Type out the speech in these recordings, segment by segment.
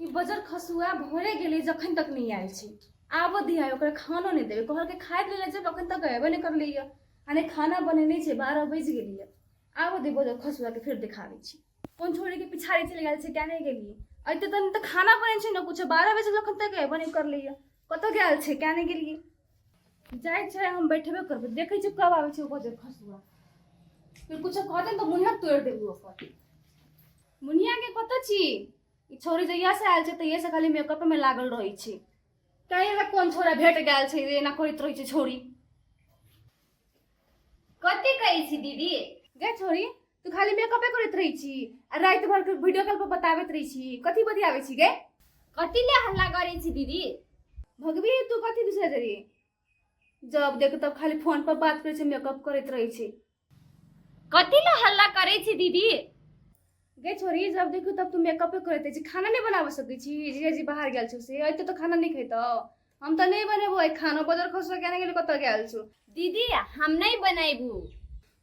ई बजर खसुआ भोरे गेलै जखन तक नहि आयल छै। आबऽ दिहे, ओकरा खानो नहि देबै। कहलकै खाय लेल जब अखन तक अयबे नहि करलैया आ नहि खाना बनेने छै। 12 बजि गेलैया। आबऽ दे बजर खसुआके, फेर देखाबै छी। कोन छोड़ीके पिछाड़ी चलि गेल छै? किया नहि गेलियै? अइते तऽ तऽ खाना बनै छै ने कुछो। 12 बजे अखन तक अयबे नहि करलैया। कतऽ गेल छै? किया नहि गेलियै? जाइ छै, हम बैठबे करबै। देखै छियै कब आबै छै ओ बजर खसुआ। फिर कुछो कहतै ने तऽ मुँहे तोड़ि देबै ओकर। मुनिया के कतऽ छी? ई छौरी जहिया से आयल छै तहिया से खाली मेकअप में लागल रहै छै। कहीं कोन छोरा भेट गेल छै जे एना करैत रहै छै छौरी? कथी कहै छी दीदी? गे छोरी, तू खाली मेकअपे करैत रहै छी आ राति भर के वीडियो कॉल पर बताबैत रहै छी। कथी बतियाबै छी गे? कथी ले हल्ला करै छी दीदी? भगवी तू कथी दूसरा जरी? जब देख तब खाली फोन पर बात करै छै, मेकअप करैत रहै छै। कथी ले हल्ला करै छी दीदी? गे छोरी, जब देखू तब तू मेकअपे करैत रहै छी। खाना नहि बनाबऽ सकै छी? जीजाजी बाहर गेल छौ से अइतौ तऽ खाना नहि खैतौ? हम तऽ नहि बनेबो आइ खाना। बजर खसो केना गेलै? कतऽ गेल छौ? दीदी, हम नहि बनेबू।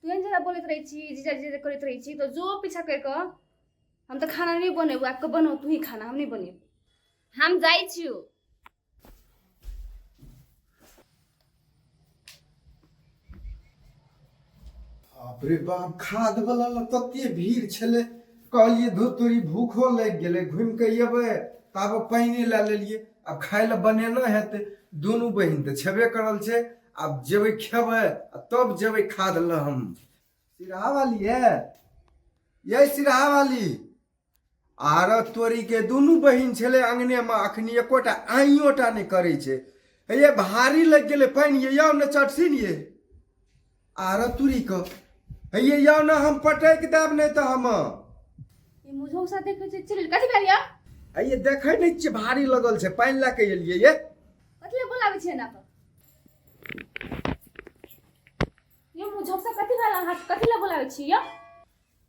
तू एहन जगह बोलैत रहै छी, जीजा जीजा करैत रहै छी, तऽ जो पीछा करि कऽ। हम तऽ खाना नहि बनेबो। आबि कऽ बनो तू ही खाना, हम नहि बनेबो। हम जाइ छी। बाप रे बाप, खाद वाला लग तते भीड़ छलै। कहलियै धो तोरी, भूखो लागि गेलै, घुमि कऽ एबै ताबे पानिए लए लेलियै। आब खाय लए बनेना हेतै। दुनू बहिन तऽ छेबे करल छै। आब जेबै, खेबै आ तब जेबै खाद लए। हम सिरहा वाली है ये, सिरहा वाली आर तोरी के दुनू बहिन छलै अंगने मे, अखनी एकोटा आइयोटा नहि करै छै। हे ये, भारी लागि गेलै पानि ये, आउ ने चटसिन ये। आर तुरी के हे ये, आउ ने, हम पटकि देब नहि तऽ हम। ई मुझौसा देखै छै चलि। कथी भेल यौ? हे ये, देखै नहि छियै, भारी लगल छै, पानि लए कऽ एलियै ये। कथी लए बोलाबै छियै एना कऽ यौ? मुझौसा, कथी भेल अहाँ? कथी लए बोलाबै छी यौ?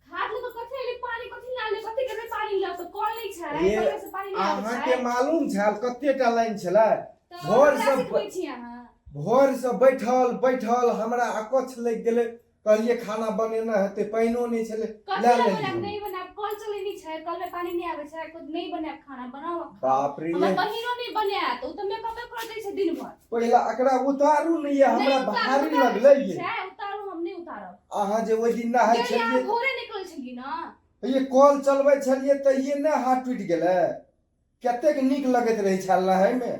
हाथ लऽ कऽ कथी एलै? पानि कथी लए आनलै? कथी करबै पानि लऽ कऽ? कल नहि छै? ये कल से पानि नहि आबै अहाँके छै। मालूम छल कतेटा लाइन छलै? तऽ भोर हमरा से सिखबै छी अहाँ? भोर से बैठल बैठल हमरा अकछ लागि गेलै। कहलियै खाना बनेना हेतै, पानिओ नहि छलै। कथी लए लए लेलियै बनायब? हम। नहि बनायब। कल चलै नहि छै, कल में पानि नहि आबै छै। खुद नहि बनायब खाना, बनाउ आ खाउ। बाप रे। हमर बहिनो नहि बनायत, ओ तऽ मेकअपे कर दै छै दिन भर। पहिला एकरा उतारू ने ये, नहि हमरा उतारू, भारी उतारू लगलै ठीक ये। छै, उतारू, हम नहि उतारब। अहाँ जे ओहि दिन नहाय गेलियै अहाँ छलियै, भोरे निकलल छलियै ने। ये कल चलबै छलियै तहिये ने हाथ टूटि गेलै। कतेक नीक लगैत रहै छल नहायमे।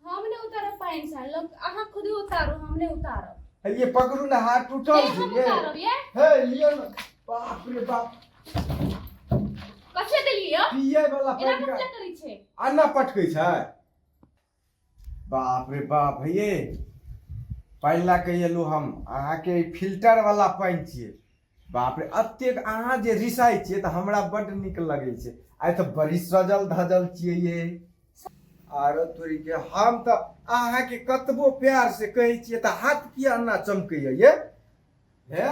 हम नहि उतारब पानि सँ लोग, अहाँ खुद उतारू, हम नहि उतारब। हे ये, पकड़ू ने, हाथ टूटल नहि छै हम ये। उतारब ये। हे लिअ ने, बाप रे बाप। कथी देलियै यौ? पियै वाला एना पानि कथी का लए करै छै? आना पटकै छै। बाप रे बाप। हे ये, पानि लए कऽ एलहुँ हम अहाँके। ई फिल्टर वाला पानि छियै। बाप रे, एतेक अहाँ जे रिसाइ छियै तऽ हमरा बड्ड नीक लगै छै। आइ तऽ बड़ी सजल धजल छियै ये। आरो तोरीके, हम तऽ अहाँके कतबो प्यार से कहै छियै तऽ हाथ किया एना चमकैया ये? हे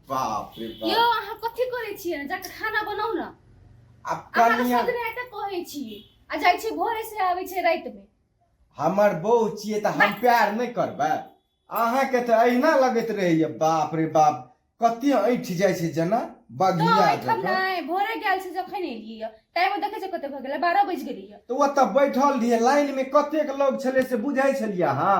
बाप रे यौ बाप। अहाँ कथी करै छियै? जाके खाना बनाउ ने। आब अहाँ कनिया सजने तऽ कहै छी आ जाइ छी भोरे से आबै छै रातिमे। हमर बहू छियै तऽ हम प्यार नहि करबै अहाँके? तऽ अहिना लगैत रहैया। बाप रे बाप, कते ऐठ जाइ छै जेना तऽ बघिया एहिठाम जकाँ। नहि, भोरे गेल छै जखन एलियै टाइम देखै छै कते भऽ गेलै, 12 बजि गेलैया। तऽ ओतऽ बैठल रहियै लाइन मे, कतेक लोग छलै से बुझै छलियै अहाँ?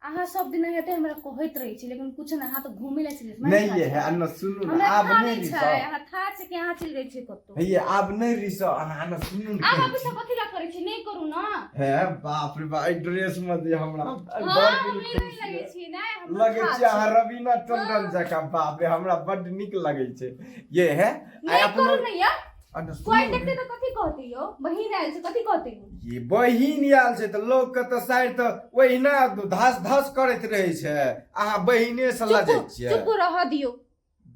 अहाँ सब दिन हेतै हमरा कहैत रहै छी, लेकिन कुछ नहि। अहाँ तऽ घूमे लए चलि जाइ नहि छी। ये है न, सुनू ने। हमरा आब था नहि नहि छै। रिसाउ। अहाँ था छै कि अहाँ चलि जाइ छियै कतौ। हे ये, आब नहि रिसाउ अहाँ न, सुनू ने। आब कहै अभी छी। सब कथी लए करै छी? नहि करू ने। हे बाप रे बाप, एहि ड्रेस में जे हमरा हँ बड़ हम दिल नहि खुश लगै यऽ। छी नहि हमरा लगै था छी अहाँ छै। रवीना टंडन जकाँ। बाप रे, हमरा बड्ड नीक लगै छै ये। है आइ नहि अपनो करू ने यौ। आ ने कोइ सुनू देखतै ने। तऽ कथी कहतै यौ? बहिन आयल छै, कथी कहतै यौ? ये बहिन आयल छै तऽ लोक के तऽ साइड तऽ ओहिना धस धस करैत रहै छै। अहाँ बहिने से लजै चुप छियै? चुप रह दियौ।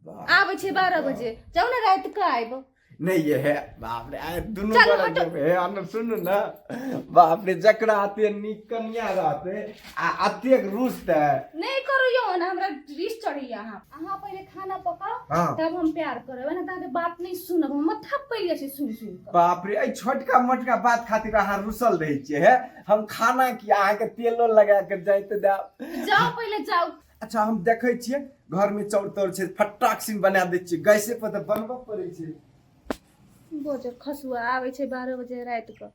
बाप आबै छै रे 12 बाप। बजे, जाउ ने, राति कऽ आयब। नहीं ये है, बाप रे, आइ दुनू चलू, गोरा हटो। जेबै। हे अन्न, सुनू ने, बाप रे, जकरा एते नीक कनिया रहतै आ एतेक रुसतै। नहि करू यौ ने, हमरा रिस चढ़ैया। अहाँ अहाँ पहिले खाना पकाउ। तब हम प्यार करब ने, तऽ बात नहि सुनब। हम माथा पड़ि जाइ छै सुनि सुनि कऽ। बाप रे, एहि छोटका मोटका बात खातिर अहाँ रुसल रहै छियै? हे, हम खाना की अहाँके तेलो लगा के जाइत देब। जाउ, पहिले जाउ। अच्छा, हम देखै छियै घरमे चाउर ताउर छै, फटाक सिन बना दै छियै। गैसे पर तऽ बनबऽ पड़ै छै। बजर खसुआ आबै छै 12 बजे रातिके।